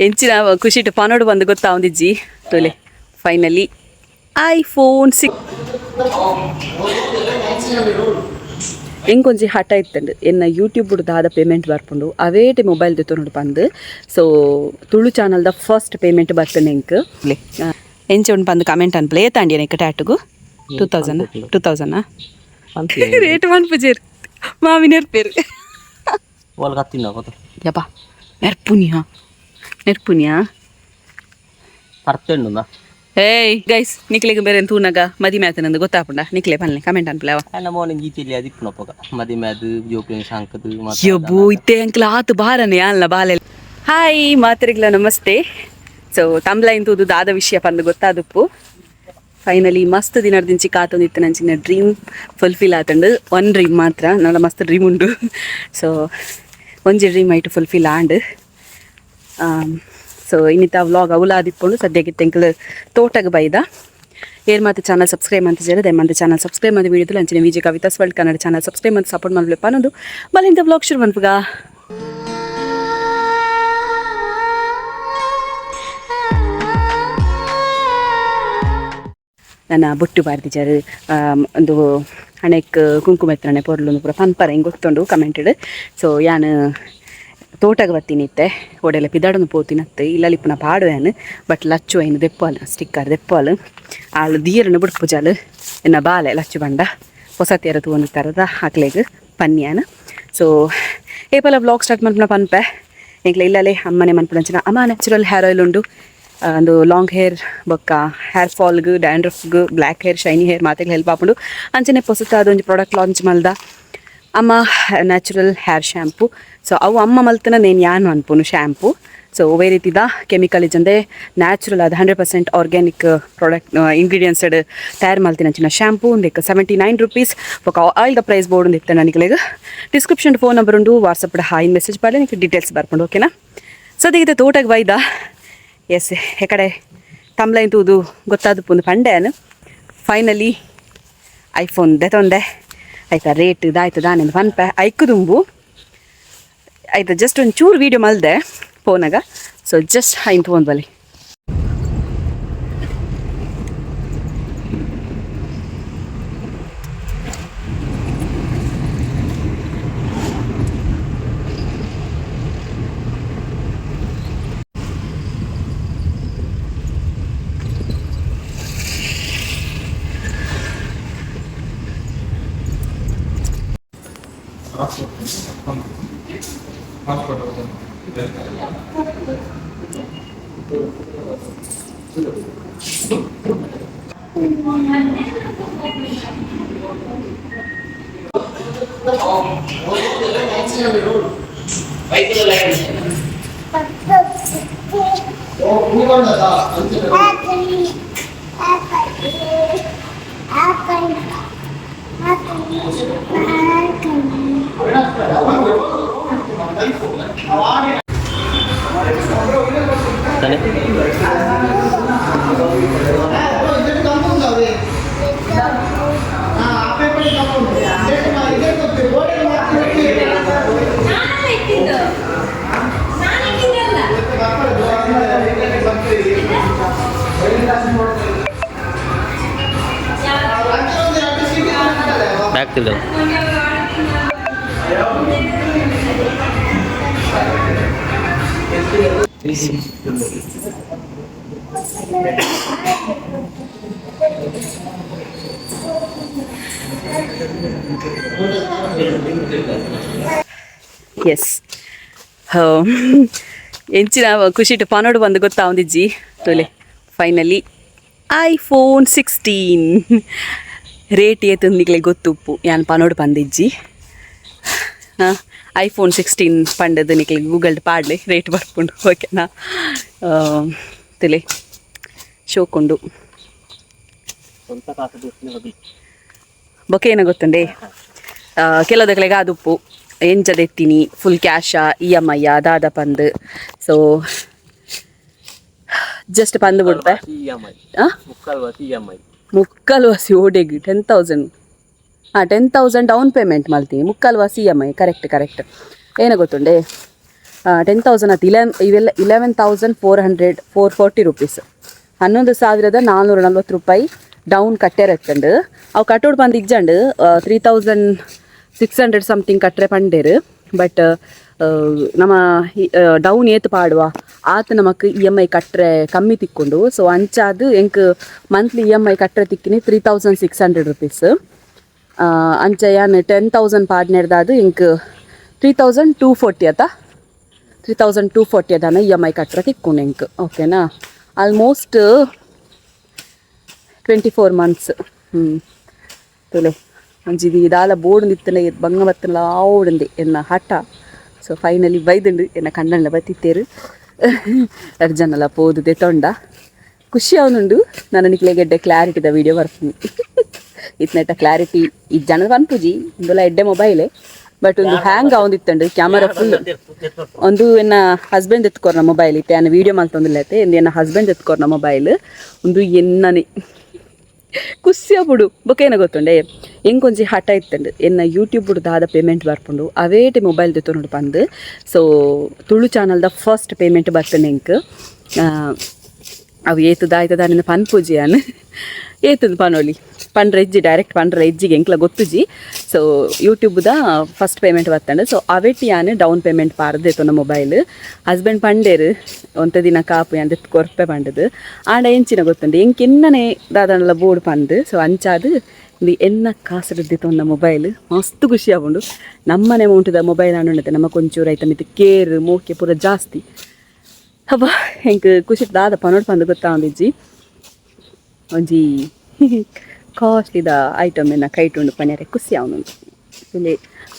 ಎಂಚಿನ ಖುಷಿಟ್ ಪನೋಡು ಬಂದು ಗೊತ್ತಾವಂದಿಜ್ಜಿ ತೋಲೆ. Finally iPhone ಸಿಕ್ ಎಂಕೊಂಜಿ ಹಠ ಇತ್ತಂಡು ಎನ್ನ ಯೂಟ್ಯೂಬ್ ದಾದ ಪೇಮೆಂಟ್ ಬರ್ಪುಂಡು ಅವೇಟೆ ಮೊಬೈಲ್ ದೆತ್ತೊಂಡು ಪಂದು. ಸೊ ತುಳು ಚಾನಲ್ದ ಫಸ್ಟ್ ಪೇಮೆಂಟ್ ಬರ್ತನೆ ಎಂಕ್. ಎಂಚ ಉಂಡು ಪಂದು ಕಮೆಂಟ್ ಅನ್ಪ್ಲೆ. ಏತಾಂಡಿ ಎಕ್ಕ ಟ್ಯಾಟುಗು? 2000, 2000 ರೇಟ್ ಮನ್ಪುಜೇರು ಮಾಮಿ ನೆರ್ಪೇರು. ಒಳಗೆ ಹತ್ತಿನ ಗೊತ್ತ. ಯಪ್ಪ, ನೆರ್ಪುನಿಯಾ ನೆರ್ಪುನಿಯಾ? ಪರ್ತೇಂಡು. ಏಯ್ ಗೈಸ್, ನಿಕ್ಲೆಗ್ ಬೇರೆ ತೂನಗ ಮದಿಮೆ ಆತನಂದು ಗೊತ್ತಾಪುಂಡ? ನಿಕ್ಲೆ ಪನ್ಲೆ, ಕಮೆಂಟ್ ಅನ್ಪ್ಲೆ ಅವ. ಆಂಡ ಮೋನಿಂಗ್ ಗೀತೆಲಿ ಅದಿಪ್ಪುನಪಗ ಮದಿಮೆ ಅದು ಜೋಕ್ಲಿನ ಶಾಂಕದು. ಯಬ್ಬು, ಇತ್ತೆ ಅಂಕ್ಲ ಆತು ಬಾರನೆ ಅಲ್ಲ ಬಾಲೆ. ಹಾಯ್, ಮಾತರಿಗ್ಲ ನಮಸ್ತೆ. ಸೊ ತಮ್ಲೈನ್ ತೂದು ದಾದ ವಿಷಯ ಪಂದು ಗೊತ್ತಾದುಪ್ಪು. ಫೈನಲಿ ಮಸ್ತ್ ದಿನರ್ದಿಂಚಿ ಕಾತೊಂದಿತ್ತು ನಂಚಿನ ಡ್ರೀಮ್ ಫುಲ್ಫಿಲ್ ಆತಂಡು. ಒನ್ ಡ್ರೀಮ್ ಮಾತ್ರ ನನ್ನ ಮಸ್ತ್ ಡ್ರೀಮ್ ಉಂಡು. ಸೊ ಒಂಜಿ ಡ್ರೀಮ್ ಐಟು ಫುಲ್ಫಿಲ್ ಆಂಡ್. ಸೊ ಇನ್ನಿತ ವ್ಲಾಗ್ ಅವಲಾದಿಪ್ಪುಂಡು. ಸದ್ಯಕ್ಕೆ ಎಂಕಲ್ ತೋಟಗ್ ಬೈದ. ಏರ್ ಮಾತು ಚಾನಲ್ ಸಬ್ಸ್ಕ್ರೈಬ್ ಅಂತ ಸೇರಿದೆ ಮಂದ ಚಾನಲ್ ಸಬ್ಸ್ಕ್ರೈಬ್ ಮಾಡಿ ವಿಡಿಯೋ ಅಂಚಿನ ವಿಜಯ ಕವಿತಾಸ್ world Kannada channel subscribe ಅಂತ ಸಪೋರ್ಟ್ ಮಾಡಬೇಕು ಅನ್ನೋದು. ಮಲ್ಲಿಂದ ವ್ಲಾಗ್ ಶುರು ಮನ್ಪುಗ. ನನ್ನ ಬೊಟ್ಟು ಬಾರ್ದಿಜಾರು, ಒಂದು ಹಣೆಕ್ ಕುಂಕುಮ ಎತ್ತರಣೆ ಪೊರ್ಲು ಪೂರ ಪನ್ಪರ ಹಿಂಗೆ ಗೊತ್ತುಂಡು ಕಮೆಂಟೆಡ್. ಸೊ ಯಾನ್ ತೋಟಗ್ ಬತ್ತೀನಿ ಇತ್ತೆ. ಓಡೆಲ್ಲ ಪಿದಾಡೊಂದು ಪೋತಿನತ್ತು ಇಲ್ಲಲಿಪ್ಪುನ ಪಾಡು ಯಾನ್. ಬಟ್ ಲಚ್ಚು ಐನು ದೆಪ್ಪಾಲ್, ಸ್ಟಿಕ್ಕರ್ ದೆಪ್ಪಾಲ್. ಆಳು ದೀರನ್ನು ಬುಡ್ಪುಜಾಲು. ಎನ್ನ ಬಾಲೆ ಲಚ್ಚು ಬಂಡ ಹೊಸತಿಯರ ತೂವೊಂದು ತರದ ಅಕ್ಲೆಗ್ ಪನ್ಯಾನ್. ಸೊ ಏಪಲ ವ್ಲಾಗ್ ಸ್ಟಾರ್ಟ್ ಮನ್ಪುನ ಪನ್ಪೆ, ಎಂಕ್ಲೆ ಇಲ್ಲಲೇ ಅಮ್ಮನೆ ಮನ್ಪುನಂಚಿನ ಅಮ್ಮ natural hair oil ಉಂಡು. ಒಂದು ಲಾಂಗ್ ಹೇರ್ ಬೊಕ್ಕ ಹೇರ್ ಫಾಲ್ಗ್, ಡ್ಯಾಂಡ್ರಫ್ಗ್, black hair, shiny hair ಮಾತೆಗ್ help ಆಪುಂಡು. ಅಂಚನೆ ಪೊಸತಾದ ಒಂಜಿ ಪ್ರಾಡಕ್ಟ್ ಲಾಂಚ್ ಮಲ್ದ, ಅಮ್ಮ natural hair shampoo. So ಅವು ಅಮ್ಮ ಮಲ್ತನ ನೇನು ಯಾನ್ ಅನ್ಪುನು ಶ್ಯಾಂಪು. ಸೊ ಒವ್ವೇ ರೀತಿದ ಕೆಮಿಕಲ್ ಇಜ್ಜಂದೆ ನ್ಯಾಚುರಲ್ ಆದ 100% organic product ingredients ತಯಾರು ಮಲ್ತಿನಂಚಿನ ಶ್ಯಾಂಪು. ಉಂದೆಕ್ ₹79. ಬೊಕ್ಕ oil the price board ಒಂದು ಇತ್ತೆ. ನಿಕ್ಲೆಗ್ description phone number ಉಂಡು. WhatsApp hi message ಪಾಡ್ಲೆ, ನಿಕ್ ಡೀಟೇಲ್ಸ್ ಬರ್ಪುಂಡು, ಓಕೆನಾ? ಸೊ ಅದಕ್ಕೆ ತೋಟಕ್ಕೆ ಬೈದ. ಎಸ್, ಎಕಡೆ ತಮ್ಲೈನ್ ತೂದು ಗೊತ್ತಾದ ಪುಂದು ಪಂಡೆ. ಫೈನಲಿ ಐಫೋನ್ ದೆತೊಂದೆ. ಆಯ್ತಾ, ರೇಟ್ ಇದಾಯ್ತು ದಾನೆಂದು ಪನ್ಪೆ. ಐಕು ದುಂಬು ಆಯ್ತಾ ಜಸ್ಟ್ ಒಂದು ಚೂರು ವೀಡಿಯೋ ಮಲ್ದೆ ಫೋನಾಗ. ಸೊ ಜಸ್ಟ್ ಐನ್ ಒಂದು ಬಲಿ. ತಾನೆ. ಬ್ಯಾಕ್. ಎಸ್, ಎಂಚಿನ ಖುಷಿಟ್ ಪನೋಡು ಬಂದು ಗೊತ್ತಾವಂದಿಜ್ಜಿ. ತೋಲೆ, finally iPhone 16. Rate ಏತು ನಿಕ್ಲೆ ಗೊತ್ತುಪ್ಪು, ಯಾನ್ ಪನೋಡು ಪಂದಿಜ್ಜಿ. ಹಾಂ, ಐಫೋನ್ 16 ಪಂಡದು ನಿಕ್ಲೆ ಗೂಗಲ್ ಪಾಡ್ಲೆ, ರೇಟ್ ಬರ್ಪುಂಡು, ಓಕೆನಾ? ತುಲೆ, ಶೋಕುಂಡು. ಸ್ವಂತ ಕಾಸು ದೋಸ್ತಿನ. ಬೊಕ ಏನ ಗೊತ್ತುಂಡೆ, ಕೆಲವುದಕ್ಲೆಗ್ ಆದುಪ್ಪು, ಎಂಚ ದೆತ್ತಿನಿ, ಫುಲ್ ಕ್ಯಾಶಾ ಇಎಂಐ ದಾದ ಪಂದ್. ಸೊ ಜಸ್ಟ್ ಪಂದ್ ಬಿಡ್ಪೆ. ಇಎಂಐ. ಆ? ಮುಕ್ಕಾಲ್ ವಾಸಿ ಇಎಂಐ. ಮುಕ್ಕಾಲು ವಾಸಿ ಓಡೆಗ್? 10,000, ಹಾಂ, 10,000 ಡೌನ್ ಪೇಮೆಂಟ್ ಮಲ್ತೀನಿ, ಮುಕ್ಕಾಲು ವಾಸಿ ಇಎಂಐ. Correct correct. ಏನ ಗೊತ್ತುಂಡೆ, 10,000 ಅತ್ತು ಇವೆಲ್ಲ 11,400 440 ರುಪೀಸ್, 11,440 ರೂಪಾಯಿ ಡೌನ್ ಕಟ್ಟೆರತ್ತಂಡು. ಅವು ಕಟ್ಟೋಡು ಬಂದು ಇಜ್ಜಂಡು, 3,600 ಸಮಥಿಂಗ್ ಕಟ್ಟರೆ ಪಂಡೇರು. ಬಟ್ ನಮ್ಮ ಡೌನ್ ಏತ್ ಪಾಡುವ ಆತ ನಮಕ್ E M I ಕಟ್ಟರೆ ಕಮ್ಮಿ ತಿಕ್ಕೊಂಡು. ಸೊ ಅಂಚಾದು ಎಂಕ್ monthly E M I ಕಟ್ಟರೆ ತಿಕ್ಕಿನಿ 3,600 rupees. ಅಂಚ ಯಾನ್ 10,000 ಪಾಡ್ನೆರ್ದಾದು ಎಂಕ್ 3,240 ಅತ್ತ, 3,240 ಅದಾನ E M I ಕಟ್ಟರೆ ತಿಕ್ಕೊಂಡು ಎಂಕ್, ಓಕೆನಾ? Almost 24 months. ತುಲೆ ಒಂಜಿ ದಾಲ ಬೋರ್ಡ್ ನಿತ್ತನೆ ಬಂಗ ಬತ್ತನ ಆವಡುಂದೆ ಎನ್ನ ಹಠ. ಸೊ ಫೈನಲಿ ಬೈದುಂಡು, ಎನ್ನ ಕಣ್ಣಲ್ಲ ಬತ್ತಿತ್ತೇರು. ಎರಡು ಜನಲ ಪೋದು ದೆತೊಂಡ, ಖುಷಿ ಅವನುಂಡು. ನಾನು ನಿಕ್ಲೆಗ್ ಎಡ್ಡೆ ಕ್ಲಾರಿಟಿದ ವೀಡಿಯೋ ಬರ್ತೀನಿ. ಇತ್ನೆಟ್ಟ ಕ್ಲಾರಿಟಿ ಈ ಜನದ ಪನ್ಪುಜಿ, ಇಂದುಲ ಎಡ್ಡೆ ಮೊಬೈಲೆ. ಬಟ್ ಒಂದು ಹ್ಯಾಂಗ್ ಆವೊಂದಿತ್ತಂಡು ಕ್ಯಾಮರಾ ಫುಲ್. ಒಂದು ಎನ್ನ ಹಸ್ಬೆಂಡ್ ಎತ್ಕೊರ್ನ ಮೊಬೈಲ್ ಇತ್ತೆ, ಯಾನ್ ವೀಡಿಯೋ ಮಲ್ತೊಂದುಲ್ಲೆತೆ. ಒಂದು ಎನ್ನ ಹಸ್ಬೆಂಡ್ ಎತ್ಕೊರ್ನ ಮೊಬೈಲ್ ಒಂದು. ಎನ್ನನೆ ಖುಷಿ ಆಪುಡು. ಬೊಕ ಏನ ಗೊತ್ತುಂಡೆ, ಎಂಕೊಂಜಿ ಹಠ ಇತ್ತಂಡು, ಎನ್ನ ಯೂಟ್ಯೂಬ್ ದಾದ ಪೇಮೆಂಟ್ ಬರ್ಪುಂಡು ಅವೇಟೆ ಮೊಬೈಲ್ ದೆತ್ತೊಂಡು ಪಂದು. ಸೊ ತುಳು ಚಾನಲ್ದ ಫಸ್ಟ್ ಪೇಮೆಂಟ್ ಬರ್ತನೆ ಎಂಕ್. ಅವು ಏತು ದಾಯ್ತದ ನಿನ್ನ ಪನ್ಪುಜಿ ಯಾನ್. ಏತುಂದು ಪನೊಲಿ, ಪಂಡ್ರೆ ಇಜ್ಜಿ, ಡೈರೆಕ್ಟ್ ಪಂಡ್ರೆ ಇಜ್ಜಿಗೆ, ಎಂಕ್ಲ ಗೊತ್ತುಜಿ. ಸೊ ಯೂಟ್ಯೂಬ್ದ ಫಸ್ಟ್ ಪೇಮೆಂಟ್ ಬತ್ತಂಡು. ಸೊ ಅವೆಟ್ ಯಾನ್ ಡೌನ್ ಪೇಮೆಂಟ್ ಪಾರ್ದೆ ತೊನ ಮೊಬೈಲ್. ಹಸ್ಬೆಂಡ್ ಪಂಡೇರು, ಒಂತೆ ದಿನ ಕಾಪು, ಯಾನ್ ದೆತ್ತ್ ಕೊರ್ಪೆ ಪಂಡದು. ಆಂಡ ಎಂಚಿನ ಗೊತ್ತುಂಡು, ಎಂಕ್ ಎನ್ನನೆ ದಾದನಲ ಬೋರ್ಡ್ ಪಂದು. ಸೊ ಅಂಚಾದು ಇಂದು ಎನ್ನ ಕಾಸು ತೊಂದ ಮೊಬೈಲ್, ಮಸ್ತ್ ಖುಷಿ ಆಪುಂಡು. ನಮ್ಮನೆ ಅಮೌಂಟ್ದ ಮೊಬೈಲ್ ಆಂಡುಂಡತೆ ನಮ್ಮ ಕೊಂಚೂರು ಐತ ಮಿತ್ ಕೇರ್ ಮೋಕೆ ಪೂರ ಜಾಸ್ತಿ. ಹಬ್ಬ, ಎಂಕ್ ಖುಷಿ ದಾದ ಪನೋಡ್ ಪಂದು ಗೊತ್ತಾವಂದಿಜ್ಜಿ. ಒಂಜಿ ಕಾಸ್ಟ್ಲಿದ ಐಟಮ್ ಎನ್ನ ಕೈಟುಂಡು ಪನ್ಯರೆ ಖುಷಿ ಆವನುಂಡು. ಇಲ್ಲಿ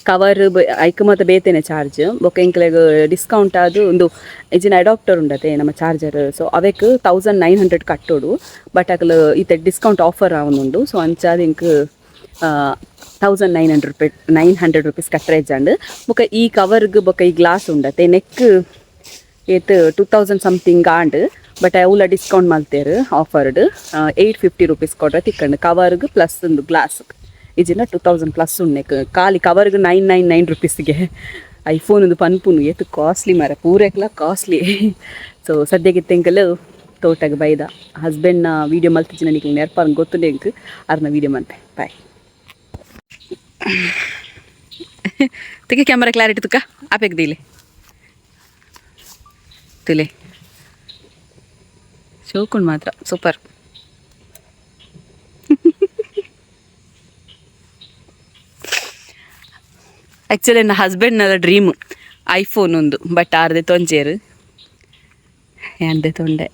ಕವರ್ ಐಕ್ ಮಾತ ಬೇತೆನೆ ಚಾರ್ಜ್. ಬೊಕ ಎಂಕ್ಲೆಗ್ ಡಿಸ್ಕೌಂಟ್ ಆದ್ ಒಂದು ಇಜಿನ ಅಡಾಪ್ಟರ್ ಉಂಡತೆ ನಮ್ಮ ಚಾರ್ಜರ್. ಸೊ ಅವೆಕ್ 1,900 ಕಟ್ಟೋಡು. ಬಟ್ ಅಕಲ್ ಇತ್ತೆ ಡಿಸ್ಕೌಂಟ್ ಆಫರ್ ಆವೊಂದುಂಡು. ಸೊ ಅಂಚಾದ್ ಎಂಕ್ 1,900 ರೂಪಾಯಿ, 900 ರುಪೀಸ್ ಕಟ್ಟರೆ ಇಜ್ಜಂಡ್. ಬೊಕ ಈ ಕವರ್ಗ್ ಬೊಕ ಈ ಗ್ಲಾಸ್ ಉಂಡತೆ, ನೆಕ್ ಏತ್ 2,000 something and. But ಅವುಲ discount ಮಲ್ತೇರು offered, 850 rupees ಕೊಟ್ರೆ ತಿಕ್ಕಂಡು, ಕವರ್ಗ್ ಪ್ಲಸ್ ಒಂದು ಗ್ಲಾಸ್. ಇಜಿನ 2,000 ಪ್ಲಸ್ ಉಣ್ಣೆಕ್ ಖಾಲಿ ಕವರ್ಗ್ 999 ರುಪೀಸ್ಗೆ. ಐಫೋನ್ ಒಂದು ಪನ್ಪುನು, ಏತ್ ಕಾಸ್ಟ್ಲಿ ಮಾರ, ಪೂರೆಕ್ಲ ಕಾಸ್ಟ್ಲಿ. ಸೊ ಸದ್ಯಕ್ಕೆ ತೆಂಕಲು ತೋಟಗೆ ಬೈದ. ಹಸ್ಬೆಂಡ್ನ ವೀಡಿಯೋ ಮಲ್ತಿಜಿನ, ನಿಕ್ಲೆ ನೆರ್ಪಾನ್ ಗೊತ್ತುಂಡೆ ಎಂಕ್, ಅರ್ನ ವೀಡಿಯೋ ಮಲ್ತೆ. ಬಾಯ್. ತುಕೆ ಕ್ಯಾಮರಾ ಕ್ಲಾರಿಟಿ ತುಕ್ಕ ಆಪೆಕ್ ದೀಲೆ. ತುಲೆ, ಶೋಕುಂಡು ಮಾತ್ರ ಸೂಪರ್. ಆ್ಯಕ್ಚುಲಿ ನನ್ನ ಹಸ್ಬೆಂಡ್ನ ಡ್ರೀಮ್ ಐಫೋನ್ ಒಂದು, ಬಟ್ ಆರ್ದೆ ತೊಂಜೇರು, ಯಾಂದೆ ತೊಂಡೆ.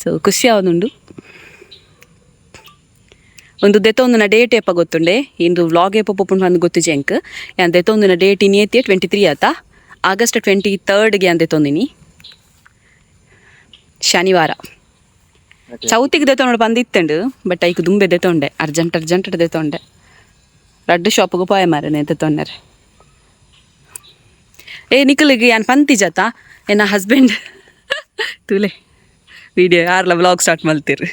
ಸೊ ಖುಷಿ ಆವೊಂದುಂಡು. ಒಂದು ದೆತ್ತೊಂದಿನ ಡೇಟ್ ಏಪ ಗೊತ್ತುಂಡೆ? ಇಂದು ವ್ಲಾಗ್ ಏಪ ಪೋಪುಂಡು ಪಂದ್ ಗೊತ್ತುಜಿ ಎಂಕ್. ಯಾನ್ ದೆತ್ತೊಂದಿನ ಡೇಟ್ ಇನಿಯತ್ತೆ 23 ಆತ, ಆಗಸ್ಟ್ 23ಗೆ ಯಾನ್ ದೆತ್ತೊಂದಿನಿ, ಶನಿವಾರ. ಚೌತಿಗೆ ದೆತ್ತೊಂಡು ಬಂದಿತ್ತಂಡು, ಬಟ್ ಐಕ್ ದುಂಬೆ ದೆತ್ತೊಂಡೆ, ಅರ್ಜೆಂಟ್ ಅರ್ಜೆಂಟ್ ದೆತ್ತೊಂಡೆ. ರಡ್ಡು ಶಾಪ್ಗೆ ಪೋಯ ಮಾರನೆ ದೆತ್ತೊಂಡರೆ. ಏ ನಿಕಲಿಗೆ ಯಾನ್ ಪಂತಿ ಜಾತ, ಎನ್ನ ಹಸ್ಬೆಂಡ್ ತುಲೆ ವಿಡಿಯೋ ಯಾರ್ಲ ವ್ಲಾಗ್ ಸ್ಟಾರ್ಟ್ ಮಲ್ತೀರ್.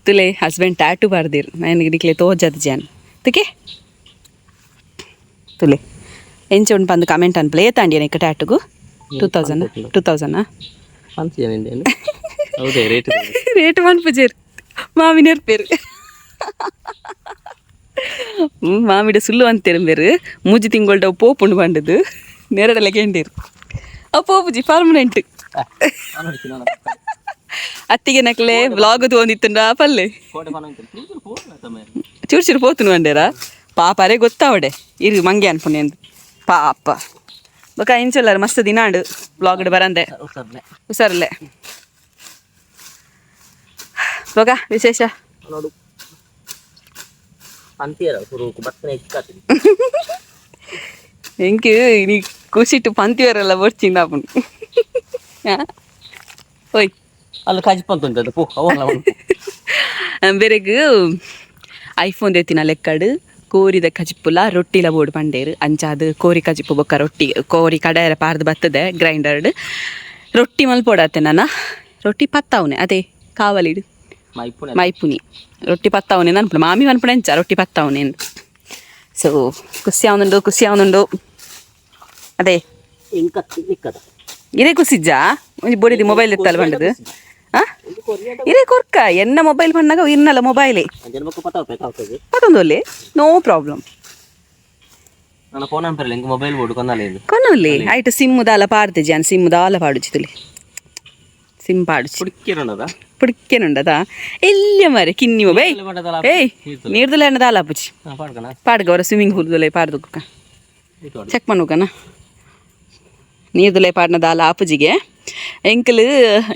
ತುಲೆ, ಹಸ್ಬೆಂಡ್ ಟ್ಯಾಟು ಬಾರ್ದಿರ್, ನನಗೆ ನಿಕ್ಲೆ ತೋಜದ್ ಜಾನ್. ತುಕೆ ತುಲೆ, ಎಂಚ ಉಂಡು ಪಂದು ಕಮೆಂಟ್ ಅನ್ಪ್ಲೆ. ಏತಾಂಡಿ ನೆಕ್ ಟ್ಯಾಟುಗು? 2,000, 2,000. ಹೌದೇ ರೇಟ್? ರೇಟ್ ಮನ್ಪುಜೇರ್, ಮಾಮಿ ನೆರ್ಪೇರು. ಮಾಮಿಡ ಸುಳ್ಳು ಅಂತೀರ ಬೇರು. ಮೂಜಿ ತಿಂಗಳ್ಡ ಪೋಪುಂಡು ಬಂಡದು ನೇರಡಲೆ ಕೇಂಡೀರು. ಅವು ಪೋಪುಜಿ, ಪರ್ಮನೆಂಟ್. ಅತ್ತಿಗೆ ನಕ್ಲೆ ವ್ಲಾಗ್ ತೋಂದಿತ್ತುಂಡ ಪಲ್ಲೆ ಚೂರು ಚೂರು ಪೋತುನು ಬಂಡೇರ. ಪಾಪ ಅರೆ ಗೊತ್ತಾವಡೆ ಇರು ಮಂಗೆ ಅನ್ಪುಣೆ ಪಾಪ. ಬೊಕ ಇಂಚೊಲ್ಲಾರ? ಮಸ್ತ್ ದಿನಾಂಡು ವ್ಲಾಗ್ ಬರಂದೆ. ಹುಷಾರಲ್ಲೇ? ಬೊಕ ವಿಶೇಷ? ನೋಡು ಅಂತೀರ ಸುರುಕು ಬತ್ತನೆ ಎಕ್ಕಾತಿನಿ. ಎಂಕ್ ನೀ ಖುಷಿಟ್ಟು ಪಂತಿವರೆಲ್ಲ ಬರ್ಚಿಂದ ಆಪುಂಡು. ಓಯ್. ಅಲ್ಲ, ಕಾಜಿ ಪಂತ ಪೋ ಅವಲ್ಲ. ಬೆರೆಗ್ ಐಫೋನ್ ದೆತ್ತಿನ ಲೆಕ್ಕಡ್ ಕೋರಿದ ಕಜಿಪುಲ ರೊಟ್ಟಿಲ ಬೋಡು ಪಂಡೇರು. ಅಂಚಾದ್ ಕೋರಿ ಕಜಿಪು ಬೊಕ್ಕ ರೊಟ್ಟಿ, ಕೋರಿ ಕಡಾಯರ ಪಾರ್ದು ಬರ್ತದೆ ಗ್ರೈಂಡರ್ಡ್. ರೊಟ್ಟಿ ಮಲ್ಪೊಡಾತೆ ನನ. ರೊಟ್ಟಿ ಪತ್ತಾವನೆ ಅದೇ ಕಾವಲಿಡು. ಮೈಪುನೆ. ಮೈಪುನಿ ರೊಟ್ಟಿ ಪತ್ತಾವನೆ ಅನ್ಪುಣ. ಮಾಮಿ ಅನ್ಪುಣ ಎಂಚ ರೊಟ್ಟಿ ಪತ್ತಾವನೆ. ಸೊ ಖುಷಿ ಆವೊಂದುಂಡು, ಖುಷಿ ಆವೊಂದುಂಡು ಅದೇ. ಇರೇ ಕುಸಿಜ್ಜಾ ಒಂಜಿ ಬೊಡಿದಿ ಮೊಬೈಲ್ ಎತ್ತಲ್ಲ ಬಂಡದು. ಹಾ, ಇರೇ ಕೊರ್ಕ ಎನ್ನ ಮೊಬೈಲ್ ಬಂದಾಗ ಇನ್ನಲ್ಲ ಮೊಬೈಲೇ ಪತ್ತೊಂದು, ನೋ ಪ್ರಾಬ್ಲಮ್. ನನ್ನ ಫೋನ್ ಅನ್ಪರಲ್ಲ, ಎಂಕ್ ಮೊಬೈಲ್ ಬೋಡು ಕೊನ್ನಲೆ. ಕೊನೊಲಿ ಐಟ್ ಸಿಮ್ ದಾಲ ಪಾಡ್ದೆ ಜಾನ್, ಸಿಮ್ ದಾಲ ಪಾಡುಚಿ ತುಲಿ, ಸಿಮ್ ಪಾಡುಚಿ. ಕುಡಿಕ್ಕಿರೋಣದ. ಪುಡಿಕ್ಕೆನುಂಡದ ಎಲ್ಲಿಯ ಮರೆ ಕಿನ್ನಿ ಮೊಬೈಲ್. ಏಯ್, ನೀರ್ದುಲ ಎಣ್ಣ ದಾಲ ಆಪುಜಿ. ಪಾಡ್ಕಣ. ಪಾಡ್ಗ ಅವರ ಸ್ವಿಮ್ಮಿಂಗ್ ಪೂಲ್ ದುಲೈ ಪಾಡ್ದು ಚೆಕ್ ಮಣ್ಣುಕನ. ನೀರ್ದುಲೈ ಪಾಡ್ನ ದಾಲ ಆಪುಜಿಗೆ. ಎಂಕಲ್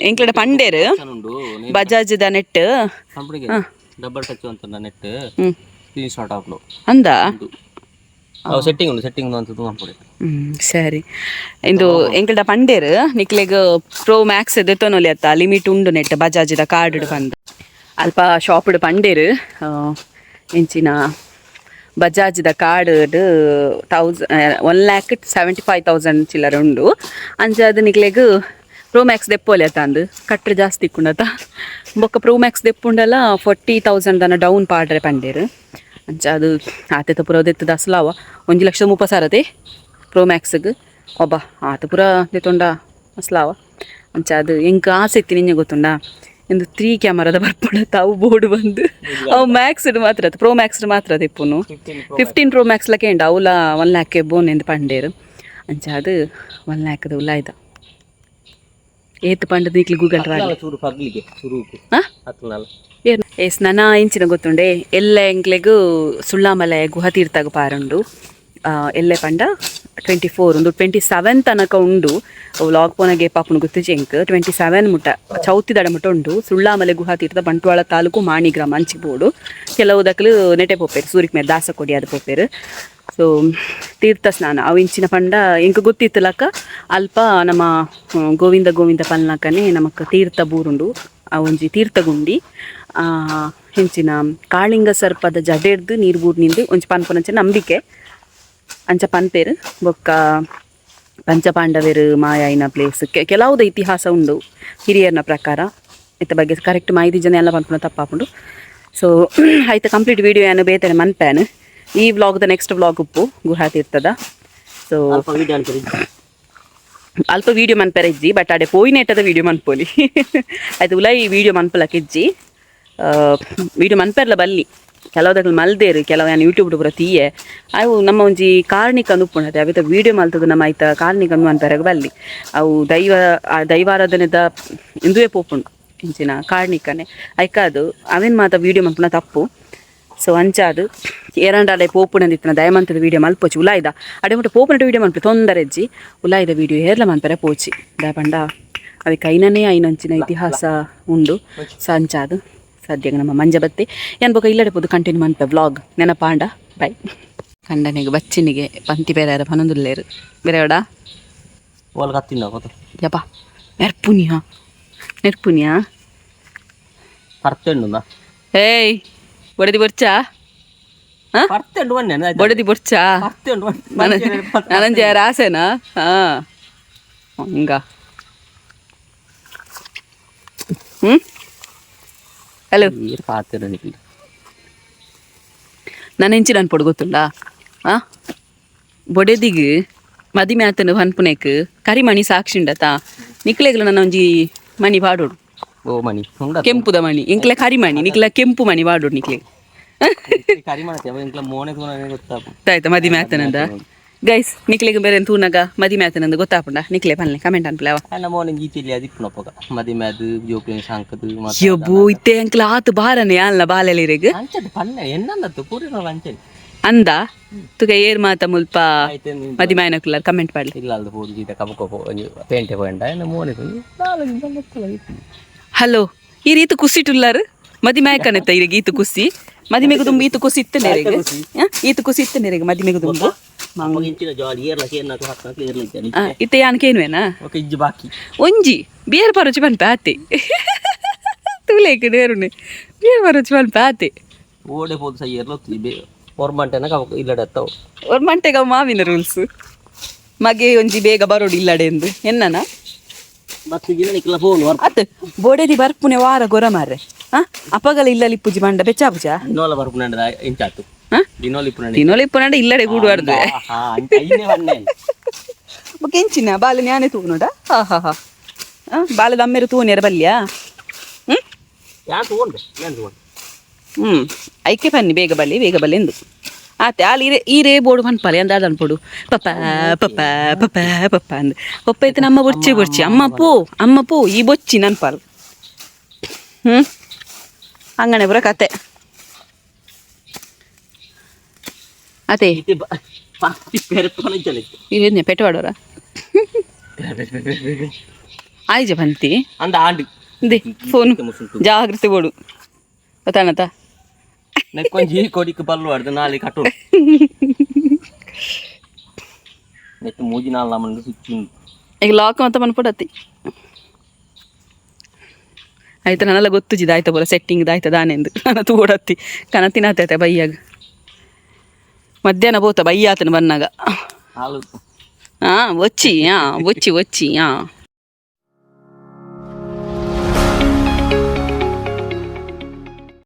ಎಂಕ್ಲಡ ಪಂಡೇರು. ಉಂಡು. Bajaj the net. ಕಂಪ್ನಿಗೆ ಡಬಲ್ ಟಚ್ ಅಂತ net. Screen shot ಆಪ್ಲು. ಅಂದ. ಅವು ಸೆಟ್ಟಿಂಗ್ ಉಂಡು, ಸೆಟ್ಟಿಂಗ್ ಅಂತ ಕಂಪನಿ. ಸರಿ, ಇಂದು ಎಂಕಲ್ಡ ಪಂಡೇರು ನಿಕ್ಲೆಗ್ ಪ್ರೋ ಮ್ಯಾಕ್ಸ್ ದೆತ್ತೊನೊಲಿ ಅತ್ತ, ಲಿಮಿಟ್ ಉಂಡು ನೆಟ್ ಬಜಾಜಿದ ಕಾರ್ಡ್ ಪಂದ್. ಅಲ್ಪ ಶಾಪ್ಡ್ ಪಂಡೇರು, ಎಂಚಿನ ಬಜಾಜ್ದ ಕಾರ್ಡ್ 1,75,000 ಚಿಲ್ಲರೆ ಉಂಡು. ಅಂಚಾದ್ ನಿಕ್ಲೆಗ್ ಪ್ರೋ ಮ್ಯಾಕ್ಸ್ ದೆಪ್ಪೋಲೆ ಅತ್ತ ಅಂದು ಕಟ್ರೆ ಜಾಸ್ತಿ ಇಕ್ಕುಂಡತ. ಬೊಕ್ಕ ಪ್ರೋ ಮ್ಯಾಕ್ಸ್ ದೆಪ್ಪುಂಡಲ 40,000 ದನ ಡೌನ್ ಪಾಡ್ರೆ ಪಂಡೇರು. ಅಂಚ ಅದು ಆತೆತ ಪೂರ ದೆತ್ತದ ಅಸಲಾವ 1,30,000 ಪ್ರೋ ಮ್ಯಾಕ್ಸ್ಗ್. ಒಬ್ಬ ಆತ ಪೂರ ದೆತ್ತೊಂಡ ಅಸಲಾವ. ಅಂಚ ಅದು ಎಂಕ್ ಆಸೆ ಇತ್ತಿ ನಿಂಜೆ ಗೊತ್ತುಂಡಾ, ಇಂದು ತ್ರೀ ಕ್ಯಾಮರಾದ ಬರ್ಪುಂಡ ತಾವು ಬೋರ್ಡ್ ಬಂದು. ಅವು ಮ್ಯಾಕ್ಸ್ ಮಾತ್ರ, ಪ್ರೋ ಮ್ಯಾಕ್ಸ್ ಮಾತ್ರ ದೆಪ್ಪುನು. 15 ಪ್ರೋ ಮ್ಯಾಕ್ಸ್ ಲಕ ಉಂಡು, ಅವುಲ 1 ಲ್ಯಾಕ್ ಬೋನ್ ಎಂದು ಪಂಡೇರು. ಅಂಚ ಅದು 1 ಲ್ಯಾಕ್ದ ಉಲಾಯ್ದ ಏತ್ ಪಂಡದ ನಿಕ್ಲಿ ಗೂಗಲ್. ಚೂರು ಪಗ್ಲಿಗೆ ಚುರುಕು. ಹಾ. ಹತ್ತು. ಏನ್ ಎಸ್ ನನ ಇಂಚಿನ ಗೊತ್ತುಂಡೆ, ಎಲ್ಲ ಎಂಕ್ಲೆಗ್ ಸುಳ್ಳಾಮಲೆ ಗುಹತೀರ್ಥಗ ಪಾರುಂಡು. ಎಲ್ಲೆ ಪಂಡ 24, ಒಂದು 27 ತನಕ ಉಂಡು. ವ್ಲಾಗ್ ಪೋನಗೆ ಪಾಪುನು ಗೊತ್ತುಜಿ ಎಂಕ್. 27 ಮುಟ್ಟ, ಚೌತಿ ದಡ ಮುಟ್ಟ ಉಂಡು ಸುಳ್ಳಾಮಲೆ ಗುಹಾತೀರ್ಥ, ಬಂಟ್ವಾಳ ತಾಲೂಕು, ಮಾಣಿ ಗ್ರಾಮ ಅಂಚಿಬೋಡು. ಕೆಲವು ದಕ್ಲು ನೆಟೆ ಪೋಪೇರು, ಸೂರಿಕ್ ಮೇಲೆ ದಾಸಕೊಡಿ ಅದು ಪೋಪೇರು. ಸೊ ತೀರ್ಥ ಸ್ನಾನ ಅವು ಇಂಚಿನ ಪಂಡ ಎಂಕ್ ಗೊತ್ತಿತ್ತಲಕ್ಕ, ಅಲ್ಪ ನಮ್ಮ ಗೋವಿಂದ ಗೋವಿಂದ ಪಲ್ನಾಕನೆ ನಮಕ್ ತೀರ್ಥ ಬೂರುಂಡು. ಆ ಒಂಜಿ ತೀರ್ಥಗುಂಡಿ, ಎಂಚಿನ ಕಾಳಿಂಗ ಸರ್ಪದ ಜಡೆರ್ದು ನೀರು ಬೂರ್ನಿಂದು ಒಂಜಿ ಪನ್ಪುನಂಚ ನಂಬಿಕೆ, ಅಂಚ ಪನ್ಪೇರು. ಬೊಕ್ಕ ಪಂಚಪಾಂಡವೆರು ಮಾಯಾಯಿನ ಪ್ಲೇಸ್, ಕೆಲವುದ ಇತಿಹಾಸ ಉಂಡು ಹಿರಿಯರ್ನ ಪ್ರಕಾರ. ಇತ್ತ ಬಗ್ಗೆ ಕರೆಕ್ಟ್ ಮಾಹಿತಿ ಜನ ಎಲ್ಲ ಪನ್ಪುನ ತಪ್ಪಾಪುಂಡು. ಸೊ ಆಯ್ತು, ಕಂಪ್ಲೀಟ್ ವಿಡಿಯೋ ಏನು ಬೇತನೆ ಮನ್ಪ್ಯಾನ್. ಈ ವ್ಲಾಗ್ದ ನೆಕ್ಸ್ಟ್ ವ್ಲಾಗ್ ಉಪ್ಪು ಗುಹಾ ತೀರ್ಥದ. ಸೊ ಅಲ್ಪ ವೀಡಿಯೋ ಅನ್ಪರಿ. ಅಲ್ಪ ವೀಡಿಯೋ ಮನ್ಪೆರ ಇಜ್ಜಿ, ಬಟ್ ಅಡೆ ಪೋಯಿನೇಟದ ವೀಡಿಯೋ ಮನ್ಪೋಲಿ. ಆಯ್ತು, ಉಲೈ ವೀಡಿಯೋ ಮನ್ಪಲಕ್ಕೆ ಇಜ್ಜಿ. ವೀಡಿಯೋ ಮನ್ಪೆರ್ಲ ಬಲ್ಲಿ, ಕೆಲವುದಕ್ಲು ಮಲ್ದೇರು, ಕೆಲವು ಯಾನ್ ಯೂಟ್ಯೂಬ್ ಪೂರ ತೀಯೆ. ಅವು ನಮ್ಮ ಒಂಜಿ ಕಾರ್ಣಿಕ ಉಪ್ಪುಂಡತೆ, ಅವಿತ ವೀಡಿಯೋ ಮಲ್ತದ ನಮ್ಮ ಐತ ಕಾರ್ಣಿಕ ಮನ್ಪೆರಗ ಬಲ್ಲಿ. ಅವು ದೈವ, ಆ ದೈವಾರಾಧನೆದ ಇಂದುವೆ ಪೋಪುಂಡು ಇಂಚಿನ ಕಾರ್ಣಿಕನೆ ಐಕಾದು ಅವೇನು ಮಾತ ವೀಡಿಯೋ ಮನ್ಪುನ ತಪ್ಪು. ಸೊ ಅಂಚಾದು ಏರಂಡಾಲೆ ಪೋಪುನಂದಿತ್ತಿನ ದಯಮಂತದ ವೀಡಿಯೋ ಮಲ್ಪೊಚಿ. ಉಲಾಯ್ದ ಅಡೆ ಮುಟ್ಟ ಪೋಪುನಟ ವೀಡಿಯೋ ಮನ್ಪು ತೊಂದರೆ ಇಜ್ಜಿ. ಉಲಾಯ್ದ ವೀಡಿಯೋ ಏರ್ಲ ಮನ್ಪೆರೆ ಪೋಚಿ, ದಾಯಪಂಡ ಅವೆ ಕೈನನೇ ಐನಂಚಿನ ಇತಿಹಾಸ ಉಂಡು. ಸೊ ಅಂಚಾದು ಸದ್ಯಕ್ಕೆ ನಮ್ಮ ಮಂಜ ಬತ್ತೆ ಏನ್ ಬೊಕ ಇಲ್ಲಡೆ ಪೋದು ಕಂಟಿನ್ಯೂ ಮನ್ಪೆ ವ್ಲಾಗ್ ನೆನಪಾಂಡ. ಬೈ. ಕಂಡನಿಗೆ ಬಚ್ಚಿನಿಗೆ ಪಂತಿ ಬೇರೆ ಯಾರ ಪನೊಂದುಲ್ಲೇರು ಬೇರೆ. ಓಲ್ ಕತ್ತಿನ ಗೊತ್ತ. ಯಪ್ಪ, ನೆರ್ಪುನಿಯಾ ನೆರ್ಪುನಿಯಾ? ಪರ್ತೆಂಡು. ಏಯ್, ಬೊಡದಿ ಬೊರ್ಚಾ? ಹಾ. ಪರ್ತೆಂಡು ಬನ್ನಿ. ಬೊಡದಿ ಬೊರ್ಚಾ? ಪರ್ತೆಂಡು. ನಾನಂಜೆ ಯಾರ ಆಸೆನಾ? ಹಾ, ಹಂಗ. ಹ್ಮ್ ಹಲೋ. ನೀರು ಪಾತಿರ ನಿಕ್ಲಿ. ನಾನು ಎಂಚಿನ ಅನ್ಪೊಡು ಗೊತ್ತುಂಡಾ? ಆ ಬೊಡೆದಿಗ್ ಮದಿಮೆ ಆತನ ಪನ್ಪುನೆಕ್ ಕರಿಮಣಿ ಸಾಕ್ಷಿ ಉಂಡತಾ? ನಿಕ್ಲೆಗ್ಲ ನನ್ನ ಒಂಜಿ ಮಣಿ ಪಾಡೋಡು. ಓ ಮಣಿ ಉಂಡ? ಕೆಂಪುದ ಮಣಿ. ಎಂಕ್ಲೆ ಕರಿಮಣಿ, ನಿಕ್ಲೆ ಕೆಂಪು ಮಣಿ ಪಾಡೋಡು ನಿಕ್ಲೆ. ಕರಿಮಣಿ ಎಂಕ್ಲ ಮೋನೆ ತೂನ ಗೊತ್ತಾಪು. ಆಯ್ತಾ, ಮದಿಮೆ ಆತನಂದ. ಗೈಸ್, ನಿಕ್ಲೆಗ್ ಬೇರೆ ತೂನಗ ಮದಿಮೆ ಆತನಂದ ಗೊತ್ತಾಪುಂಡ? ನಿಕ್ಲೆ ಪನ್ಲೆ, ಕಮೆಂಟ್ ಅನ್ಪಲೆ ಅವ. ಅಣ್ಣ ಮೋನೆ ಗೀತಿಲಿ ಅದಿಪ್ಪುನಪ್ಪಗ ಮದಿಮೆ ಅದು ಜೋಕ್ಲಿನ ಸಾಂಕದು. ಯಬ್ಬೋ, ಇತ್ತೆ ಅಂಕ್ಲ ಆತು ಬಾರನೆ ಅಲ್ಲ ಬಾಲೆಲಿರೆಗ್. ಅಂಚದ ಪನ್ನೆ ಎನ್ನಂದತ್ತು ಪೂರಿನ ಅಂಚನೆ. ಅಂದ ತುಕ ಏರ್ ಮಾತ ಮುಲ್ಪ. ಆಯ್ತು. ಮದಿಮಾಯನ ಕುಲ್ಲರ್ ಕಮೆಂಟ್ ಪಾಡ್ಲೆ. ಇಲ್ಲ, ಅದು ಪೂರಿ ಗೀತ ಕಬ ಒಂಜಿ ಪೇಂಟೆ ಪೋಂಡ ಎನ್ನ ಮೋನೆ ನಾಲ್ಕು. ಹಲೋ, ಈ ರೀತಿ ಕುಸಿಟುಲ್ಲಾರು ಮದಿಮಾಯ ಕನೆತ್ತ ಇರೆಗ್ ಈತು ಕುಸಿ ಮದಿಮೆಗು ತುಂಬ ಈತು ಕುಸಿ ಇತ್ತು ನೆರೆಗ್. ಈತು ಕುಸಿ ಇತ್ತು ನೆರೆಗ್ ಮದಿಮೆಗು ತುಂಬ. ಇಂಚಿನ ಜಾಲಿ ಏರ್ಲ ಕೇರ್ನಾಕು ಹತ್ತಾಕು ಏರ್ಲ ಇದ್ದಾನೆ. ಇತ್ತೆ ಯಾನ್ ಕೇನುವೆನಾ? ಓಕೆ, ಇಜ್ಜಿ ಬಾಕಿ. ಒಂಜಿ ಬಿಯರ್ ಪರೋಚಿ ಪನ್ಪೆ ಆತೆ ತೂಲೇಕ್ ನೇರುನೆ, ಬಿಯರ್ ಪರೋಚಿ ಪನ್ಪೆ ಆತೆ. ಓಡೆ ಪೋದು ಸೈ ಏರ್ಲ ಬೇ ಒರ್ಮಂಟೆನ ಕಬ ಇಲ್ಲಡೆ ಅತ್ತವು. ಒಂದು ಮಂಟೆಗ ಮಾವಿನ ರೂಲ್ಸ್ ಮಗೆ ಒಂಜಿ ಬೇಗ ಬರೋಡು ಇಲ್ಲಡೆ ಎಂದು ಎನ್ನನ. ಮತ್ತೆ ಜಿನ ನಿಕ್ಲ ಫೋನ್ ವರ್. ಅತ್ ಬೋಡೆದಿ ಬರ್ಪುನೆ ವಾರ ಗೊರ ಮಾರ್ರೆ. ಹಾ, ಅಪಗಲ ಇಲ್ಲಲ್ಲಿ ಪೂಜಿ ಮಂಡ ಬೆಚ್ಚಾಪುಜ. ದಿನೋಲ ಬರ್ಪುನಂಡ ಇಂಚಾತು. ಹಾ. ದಿನೋಲ ಇಪ್ಪುನಂಡ. ದಿನೋಲ ಇಪ್ಪುನಂಡ ಇಲ್ಲಡೆ ಗೂಡುವಾರ್ದು. ಹಾ, ಐನೇ ಬನ್ನೆ. ಬೊಕ ಎಂಚಿನ ಬಾಲೆ ನ್ಯಾನೆ ತೂನುಡ ಹಾ ಹಾ ಹಾ. ಬಾಲೆದ ಅಮ್ಮೆರು ತೂನೇರ ಬಲ್ಯ. ಹ್ಮ್. ಯಾನ್ ತೂವೊಂಡೆ, ಯಾನ್ ತೂವೊಂಡೆ. ಹ್ಮ್, ಐಕೆ ಪನ್ನಿ ಬೇಗ ಬಲ್ಲಿ, ಬೇಗ ಬಲ್ಲಿ ಎಂದು. ಆತೆ ಆಲ್ ಈರೆ ಈರೇ ಬೋಡು ಪನ್ಪಾಲೆ ಅಂದಾದ ಅನ್ಪೊಡು. ಪಪ್ಪ ಪಪ್ಪ ಪಪ್ಪ ಪಪ್ಪ ಅಂದ್ ಪಪ್ಪ ಐತೆ. ನಮ್ಮ ಬೊಚ್ಚೆ ಬೊಚ್ಚಿ ಅಮ್ಮ ಪೋ, ಅಮ್ಮ ಪೋ, ಈ ಬೊಚ್ಚಿ ನನ್ಪಾಲ್. ಹ್ಮ್, ಅಂಗನೆ ಪೂರ ಕತೆ ಅತೆ. ಇತ್ತೆ ಪೆರಪನ ಇಜ್ಜಲೆ. ಇದೇನೆ ಪೆಟ್ಟವಾಡೋರ ಆಯ್ಜ ಬಂತಿ. ಅಂದ ಆಂಡ್. ದೆ ಫೋನ್ ಜಾಗ್ರತೆ ಬೋಡು ಗೊತ್ತಾನತ. ನೆಕ್ಕೊಂಜಿ ಕೊಡಿಕ್ ಬಲ್ಲು ಆಡ್ದು ನಾಳೆ ಕಟ್ಟು. ನೆಕ್ ಮೂಜಿ ನಾಲ್ ನಮ್ಮನ್ನು ಸುಚ್ಚಿ. ಈಗ ಲಾಕ್ ಅಂತ ಮನ್ಪೊಡತ್ತಿ ಆಯ್ತು. ನನ್ನೆಲ್ಲ ಗೊತ್ತುಜಿದ ಆಯ್ತಾ ಬೋಲ ಸೆಟ್ಟಿಂಗ್ ಆಯ್ತಾ ದಾನೆಂದು ನನ್ನ ತೂಡತ್ತಿ ಕನ ತಿನ್ನತೈತೆ ಬೈಯಾಗ. ಮಧ್ಯಾಹ್ನ ಬೋತ ಬೈಯಾತನ ಬನ್ನಾಗ. ಹಾಲು. ಹಾ ಒಚ್ಚಿ, ಹಾ ಒಚ್ಚಿ ಒಚ್ಚಿ, ಹಾ.